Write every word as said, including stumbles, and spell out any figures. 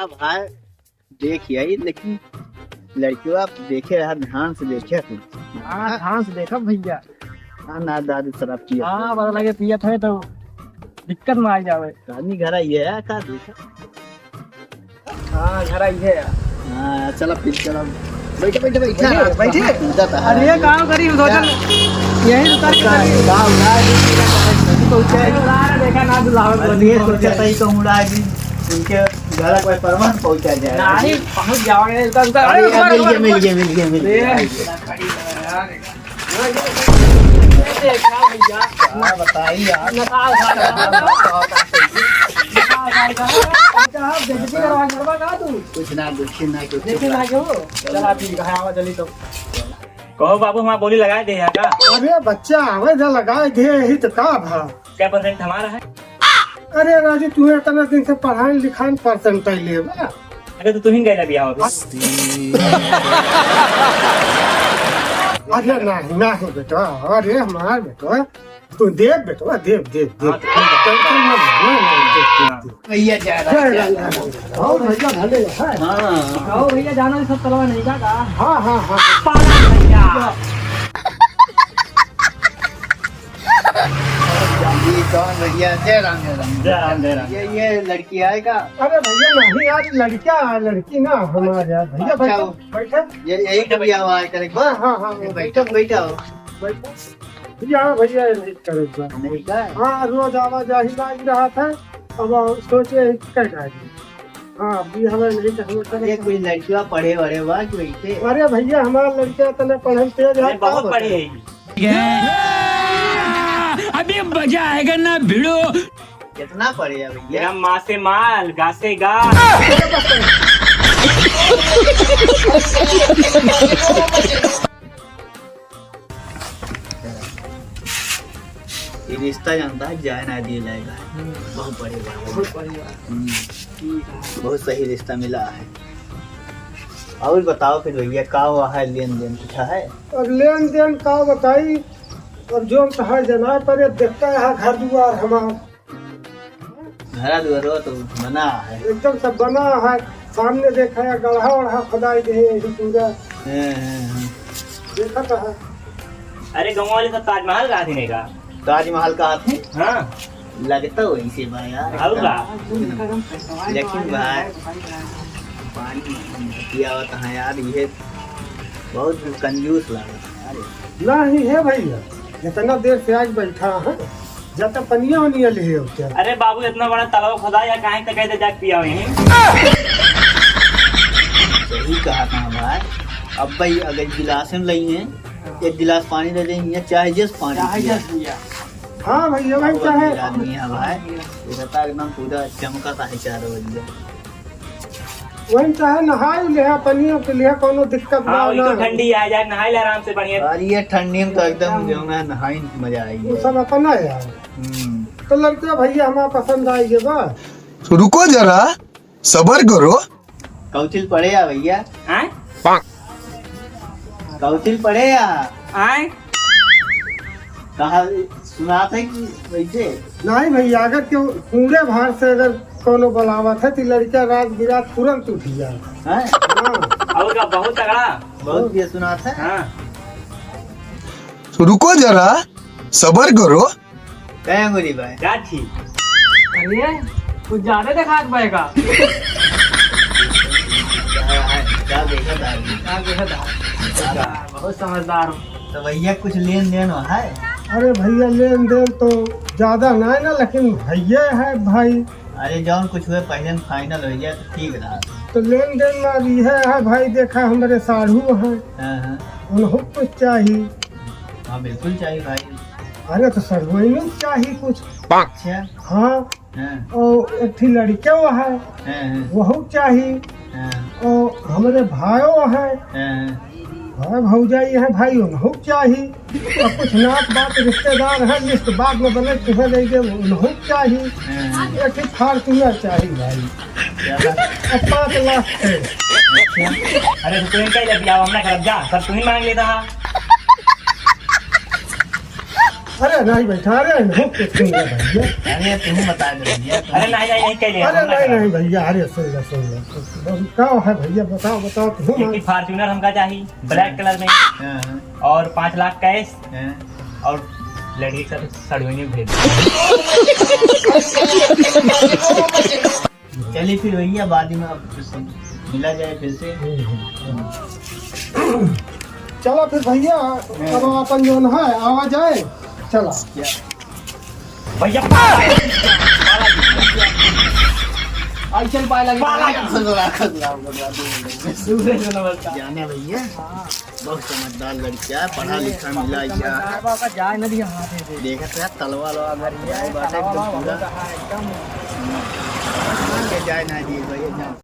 भाई, देख यही, लेकिन लड़कियों आप देखे रहा, ध्यान से देखे तू। हाँ, ध्यान से देखा भैया। हाँ, ना दारू शराब पिया। हाँ, बड़ा लगे पियत है तो दिक्कत में आ जावे। आदमी घर आई है, का देखा? हाँ, घर आई है यार। हाँ, चला फिर चला। बैठे, बैठे, बैठे। बैठे, बैठे। पूजा तो है। अरे, ये काम करी, हम सोचल, यहीं उतर के चली। का उड़ा दी, नदी पहुँचा है। अरे, उड़ा रहे, देखा ना, दुल्हावे अरे, ये सोचा था, ये तो उड़ा दी। उनके घर कोई परमान पहुँचा जाए। नहीं, पहुँच जाओगे, उधर, उधर। अरे, अरे, रुको, मिल रुको, गए, रुको। मिल गए, मिल गए, मिल गए। अरे, यार, यार, यार। हाँ, बताइए यार। नशा उठा रहा है। नशा उठा रहा है। बेइज्जती करवा, करवा ना तू। कुछ ना, कुछ ना, कुछ ना। चला ठीक है, आवा चली तो। कहो बाबू, हमार बोली लगाए दे यहाँ का? अरे बच्चा, आवे जा लगाए दे, यही तो का भा। क्या परसेंट हमारा है? अरे राजू, तू इतना दिन से पढ़ाई लिखाई परसेंट ले बा। अरे तो तू ही गए बियाह में। अरे नहीं, नहीं बेटा, अरे हमार बेटा, तू देव बेटा, देव, देव, देव। हाँ, तो ठीक है। टेंशन मत ले, नहीं, नहीं, देव, देव, देव। भैया जा रहा है। जय राम, राम, राम। और भैया भले है। हाँ। और भैया जाना है सब तलवा नहीं का? हाँ, हाँ, हाँ। पाला भैया। ये कौन भैया? जय राम, जय राम। जय राम, जय राम। ये, ये लड़की आएगा? अरे भैया नहीं यार, लड़का है, लड़की ना हमारे यार। भैया अच्छा, बैठो, वो बैठो। ये, यही कभी आवा है करेक्ट? हाँ, हाँ, हाँ, ये बैठो, बैठो। बैठो। भैया, हाँ भैया, ये नहीं करेक्ट बा। नहीं का? हाँ, रोज आवा जाही लाग रहा था, अब सोचे कह जाएगी। हाँ, अभी हमें नहीं तो हमें ये करे। कोई लड़कियाँ पढ़े वढ़े बा कि वैसे? अरे भैया, हमार लड़का तने पढ़े तेज है, अरे, बहुत का पढ़े बताएं? है। अभी मजा आएगा ना भिड़ो। कितना पढ़े है भैया? मेरा माँ से माल, गा से गा। ये रिश्ता जानता है, जाए ना दिया जाएगा। हम्म। बहुत बढ़िया बात है। बहुत बढ़िया। हम्म। ठीक है। बहुत सही रिश्ता मिला है। और बताओ फिर भैया, का हुआ है, लेन देन कुछ है? अब लेन देन का बताई, अब जो तो है जना पर, अब देखता है घर दुआर हमार। घरा दुआरो तो बना है। एकदम सब बना है, सामने देखा है, गढ़ा वढ़ा खुदाई दे है, यही पूरा। हाँ, हाँ, हाँ। देखा तो है। अरे, गाँव वाले सब ताजमहल कहा थी नहीं का? ताजमहल कहा थी? हाँ। लगता वैसे बा यार। और का? लेकिन भाई, पानी पियावत है यार, ये बहुत कंजूस लागत है यार। नहीं है भैया, इतना देर से आज बैठा है, जाता पनिया वनिया ले आओ क्या? अरे बाबू, इतना बड़ा तलाव खुदा या काहे तक कहते जाके पिया वहीं? सही कहा था भाई। अब भाई अगर गिलास में लई हैं, एक गिलास पानी दे देंगे, चाहे जस पानी चाहे पिया। जस पिया। हाँ भैया, वही बहुत चाहे। अमीर आदमी है भाई, ये बता एकदम पूरा चमका था चारों बजे। वही चाहे नहाई लिहा, पनियों के लिए कोनो दिक्कत हाँ, ना, वही तो ना। ठंडी आ जाए, नहाई ले आराम से बढ़िया। और ये ठंडी में तो एकदम जो है नहाई मजा आएगी। वो सब अपना है यार। हम्म। तो लड़का भैया हमारा पसंद आएगी बस। रुको जरा, सबर करो। काउचिल पड़े या भैया? हैं? काउचिल पड़े या? आए? कहा सुनात है कि वैसे? नहीं भैया, अगर केहू कूड़े भार से अगर कोनो बलावत है, तो लड़का रात बिरात तुरंत उठ जाए। हैं? हाँ। और का बहुत तगड़ा? बहुत ये सुनात है। हाँ। रुको जरा, सबर करो। कै अंगुरी बा? का ठीक? अरे, कुछ ज्यादा देखात बा का? का, का देखत आदमी? का देखत आदमी? बहुत समझदार हो। तो भैया, कुछ लेन देन है? अरे भैया, लेन देन तो ज्यादा ना है ना, लेकिन भैया है भाई। अरे, जौन कुछ हुए, पहले में final हो जाए तो ठीक रहा। तो लेन देन में अब यह है भाई, देखा, हमरे साढ़ू हैं, हाँ, हाँ। उनको कुछ चाहिए। हाँ, बिल्कुल चाहिए भाई। अरे, तो सरवैनो चाहिए कुछ। अच्छा। हाँ। हाँ। और एक ठी लड़कियों है, हाँ, हाँ। वहू चाहिए। हाँ। और हमरे भाइयों है, हाँ, हाँ। भाई भौजाई है भाई, उनहू चाही। और कुछ नात बात रिश्तेदार है, list बाद में बने, तुहे दे दे, उनहू चाही। हाँ। एक ही Fortuner चाही भाई। क्या बात? और पाँच लाख के। अरे तो तू इनका ही ले दिया, हम ना करब जा, सब तू ही मांग लेता है। अरे नहीं बैठा, अरे नहीं, कुछ नहीं है भैया। अरे तुम बता दो भैया, तुम अरे नहीं, नहीं, नहीं, कह लिया, अरे हम ना नहीं, करें। नहीं भैया, अरे सुन लो, सुन लो। बस क्या है भैया, बताओ, बताओ, तुम एक ही Fortuner हमका चाहिए, black colour में। हाँ, हाँ। और पाँच लाख cash। हाँ। और लड़की के साथ सड़ुआइने भेज दो। चलिए फिर भैया, बाद में अब फिर से मिला जाए फिर से। चलो फिर भैया, अब अपन जौन है, आवा जाए। चला। भैया, आई चल पाए लगे। पाला। खुश रहा, खुश रहा, खुश रहा। जाने भैया। बहुत समझदार लड़किया है, पढ़ा लिखा मिला या। बाबा का जाए ना दिया हाथ में से। देखत है, तलवा लवा अगर ये बात है, एकदम पूरा। के जाए ना दिए भैया, जान।